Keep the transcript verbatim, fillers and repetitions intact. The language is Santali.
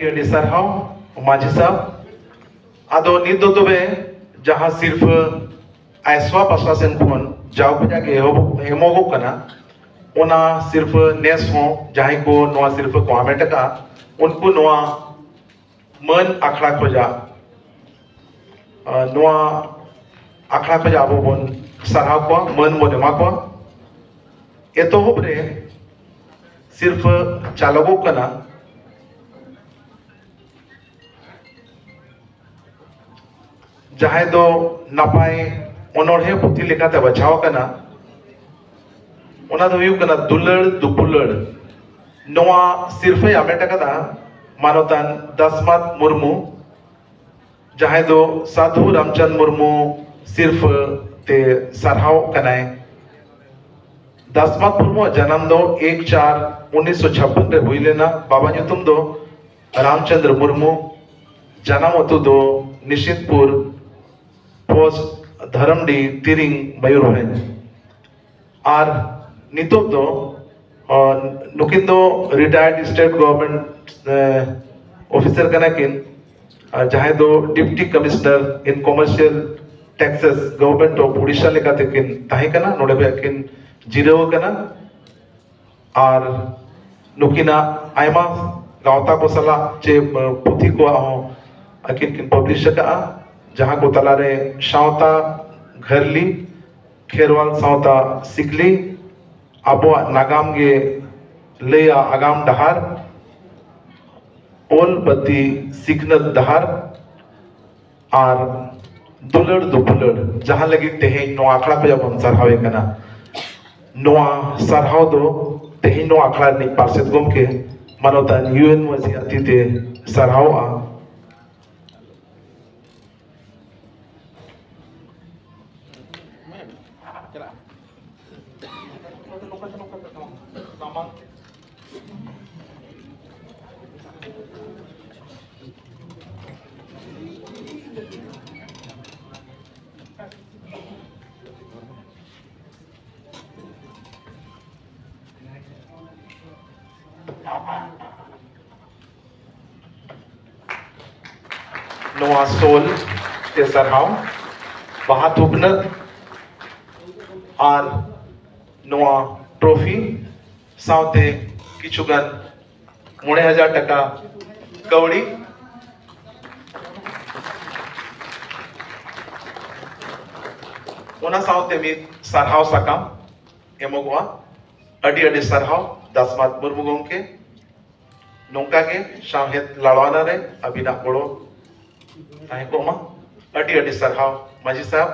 ᱟᱹᱰᱤ ᱥᱟᱨᱦᱟᱣ ᱢᱟᱹᱡᱷᱤ ᱥᱟᱵ᱾ ᱟᱫᱚ ᱱᱤᱛ ᱫᱚ ᱛᱚᱵᱮ ᱡᱟᱦᱟᱸ ᱥᱤᱨᱯᱷᱟᱹ ᱟᱭᱥᱣᱟ ᱯᱟᱥᱴᱟ ᱥᱮᱱ ᱠᱷᱚᱱ ᱡᱟᱣ ᱠᱷᱚᱱᱟᱜ ᱜᱮ ᱮᱦᱚᱵ, ᱮᱢᱚᱜᱚᱜ ᱠᱟᱱᱟ, ᱚᱱᱟ ᱥᱤᱨᱯᱷᱟᱹ ᱱᱮᱥ ᱦᱚᱸ ᱡᱟᱦᱟᱸᱭ ᱠᱚ ᱱᱚᱣᱟ ᱥᱤᱨᱯᱷᱟᱹ ᱠᱚ ᱦᱟᱢᱮᱴ ᱟᱠᱟᱫᱼᱟ, ᱩᱱᱠᱩ ᱱᱚᱣᱟ ᱢᱟᱹᱱ ᱟᱠᱷᱲᱟ ᱠᱷᱚᱱᱟᱜ, ᱟᱨ ᱱᱚᱣᱟ ᱟᱠᱷᱲᱟ ᱠᱷᱚᱱᱟᱜ ᱟᱵᱚ ᱵᱚᱱ ᱥᱟᱨᱦᱟᱣ ᱠᱚᱣᱟ, ᱢᱟᱹᱱ ᱵᱚᱱ ᱮᱢᱟ ᱠᱚᱣᱟ᱾ ᱮᱛᱚᱦᱚᱵ ᱨᱮ ᱥᱤᱨᱯᱷᱟᱹ ᱪᱟᱞᱚᱜᱚᱜ ᱠᱟᱱᱟ, ᱡᱟᱦᱟᱸᱭ ᱫᱚ ᱱᱟᱯᱟᱭ ᱚᱱᱚᱬᱦᱮ ᱯᱩᱛᱷᱤ ᱞᱮᱠᱟᱛᱮ ᱵᱟᱪᱷᱟᱣ ᱟᱠᱟᱱᱟ, ᱚᱱᱟ ᱫᱚ ᱦᱩᱭᱩᱜ ᱠᱟᱱᱟ ᱫᱩᱞᱟᱹᱲ ᱫᱩᱯᱩᱞᱟᱹᱲ᱾ ᱱᱚᱣᱟ ᱥᱤᱨᱯᱷᱟᱹᱭ ᱦᱟᱢᱮᱴ ᱟᱠᱟᱫᱟ ᱢᱟᱱᱚᱛᱟᱱ ᱫᱟᱥᱢᱟᱛ ᱢᱩᱨᱢᱩ, ᱡᱟᱦᱟᱸᱭ ᱫᱚ ᱥᱟᱫᱷᱩ ᱨᱟᱢᱪᱟᱸᱫᱽ ᱢᱩᱨᱢᱩ ᱥᱤᱨᱯᱷᱟᱹ ᱛᱮ ᱥᱟᱨᱦᱟᱣ ᱠᱟᱱᱟᱭ᱾ ᱫᱟᱥᱢᱟᱛ ᱢᱩᱨᱢᱩᱣᱟᱜ ᱡᱟᱱᱟᱢ ᱫᱚ ᱮᱠ ᱪᱟᱨ ᱩᱱᱤᱥᱥᱚ ᱪᱷᱟᱯᱯᱟᱱ ᱨᱮ ᱦᱩᱭ ᱞᱮᱱᱟ᱾ ᱵᱟᱵᱟ ᱧᱩᱛᱩᱢ ᱫᱚ ᱨᱟᱢᱪᱚᱸᱫᱽᱨᱚ ᱢᱩᱨᱢᱩ, ᱡᱟᱱᱟᱢ ᱟᱹᱛᱩ ᱫᱚ ᱱᱤᱥᱤᱛᱯᱩᱨ, ᱯᱳᱥᱴ ᱫᱷᱚᱨᱚᱢᱰᱤ, ᱛᱤᱨᱤᱝ, ᱢᱚᱭᱩᱨᱵᱷᱚᱸᱡᱽ᱾ ᱟᱨ ᱱᱤᱛᱚᱜ ᱫᱚ, ᱟᱨ ᱱᱩᱠᱤᱱ ᱫᱚ retired state government, ᱮ, officer ᱠᱟᱱᱟ ᱠᱤᱱ, ᱟᱨ ᱡᱟᱦᱟᱸᱭ ᱫᱚ Deputy Commissioner in Commercial Taxes, Government of Odisha ᱞᱮᱠᱟᱛᱮ ᱠᱤᱱ ᱛᱟᱦᱮᱸ ᱠᱟᱱᱟ᱾ ᱱᱚᱰᱮ ᱠᱷᱚᱱ ᱠᱤᱱ ᱡᱤᱨᱟᱹᱣ ᱟᱠᱟᱱᱟ᱾ ᱟᱨ ᱱᱩᱠᱤᱱᱟᱜ ᱟᱭᱢᱟ ᱜᱟᱶᱛᱟ ᱠᱚ ᱥᱟᱞᱟᱜ ᱪᱮ, ᱮ, ᱯᱩᱛᱷᱤ ᱠᱚᱣᱟᱜ ᱦᱚᱸ ᱟᱹᱠᱤᱱ ᱠᱤᱱ ᱯᱟᱵᱽᱞᱤᱥ ᱟᱠᱟᱫᱼᱟ, ᱡᱟᱦᱟᱸ ᱠᱚ ᱛᱟᱞᱟᱨᱮ ᱥᱟᱶᱛᱟ ᱜᱷᱟᱹᱨᱞᱤ, ᱠᱷᱮᱨᱣᱟᱞ ᱥᱟᱶᱛᱟ ᱥᱤᱠᱞᱤ, ᱟᱵᱚᱣᱟᱜ ᱱᱟᱜᱟᱢ ᱜᱮ ᱞᱟᱹᱭᱟ ᱟᱜᱟᱢ ᱰᱟᱦᱟᱨ, ᱚᱞ ᱵᱟᱹᱛᱤ ᱥᱤᱠᱷᱱᱟᱹᱛ ᱰᱟᱦᱟᱨ, ᱟᱨ ᱫᱩᱞᱟᱹᱲ ᱫᱩᱯᱩᱞᱟᱹᱲ, ᱡᱟᱦᱟᱸ ᱞᱟᱹᱜᱤᱫ ᱛᱮᱦᱮᱧ ᱱᱚᱣᱟ ᱟᱠᱷᱲᱟ ᱠᱷᱚᱱ ᱵᱚᱱ ᱥᱟᱨᱦᱟᱣᱮ ᱠᱟᱱᱟ᱾ ᱱᱚᱣᱟ ᱥᱟᱨᱦᱟᱣ ᱫᱚ ᱛᱮᱦᱮᱧ ᱱᱚᱣᱟ ᱟᱠᱷᱲᱟ ᱨᱤᱱᱤᱡ ᱯᱟᱨᱥᱮᱛ ᱜᱚᱢᱠᱮ ᱢᱟᱱᱚᱛᱟᱱ ᱤᱭᱩ ᱮᱱ ᱢᱟᱹᱡᱷᱤᱭᱟᱜ ᱛᱤ ᱛᱮ ᱥᱟᱨᱦᱟᱣᱚᱜᱼᱟ᱾ ᱱᱚᱣᱟ ᱥᱳᱞ ᱛᱮ ᱥᱟᱨᱦᱟᱣ, ᱵᱟᱦᱟ ᱛᱷᱩᱯᱱᱟᱹ ᱟᱨ ᱱᱚᱣᱟ ᱴᱨᱚᱯᱷᱤ ᱥᱟᱶᱛᱮ ᱠᱤᱪᱷᱩ ᱜᱟᱱ ᱢᱚᱬᱮ ᱦᱟᱡᱟᱨ ᱴᱟᱠᱟ ᱠᱟᱹᱣᱰᱤ, ᱚᱱᱟ ᱥᱟᱶᱛᱮ ᱢᱤᱫ ᱥᱟᱨᱦᱟᱣ ᱥᱟᱠᱟᱢ ᱮᱢᱚᱜᱚᱜᱼᱟ᱾ ᱟᱹᱰᱤ ᱟᱹᱰᱤ ᱥᱟᱨᱦᱟᱣ ᱫᱟᱥᱢᱟᱛ ᱢᱩᱨᱢᱩ ᱜᱚᱢᱠᱮ, ᱱᱚᱝᱠᱟ ᱜᱮ ᱥᱟᱶᱦᱮᱫ ᱞᱟᱲᱟᱣᱱᱟ ᱨᱮ ᱟᱹᱵᱤᱱᱟᱜ ᱜᱚᱲᱚ ᱛᱟᱦᱮᱸ ᱠᱚᱜ ᱢᱟ᱾ ᱟᱹᱰᱤ ᱟᱹᱰᱤ ᱥᱟᱨᱦᱟᱣ ᱢᱟᱹᱡᱷᱤ ᱥᱟᱦᱮᱵᱽ᱾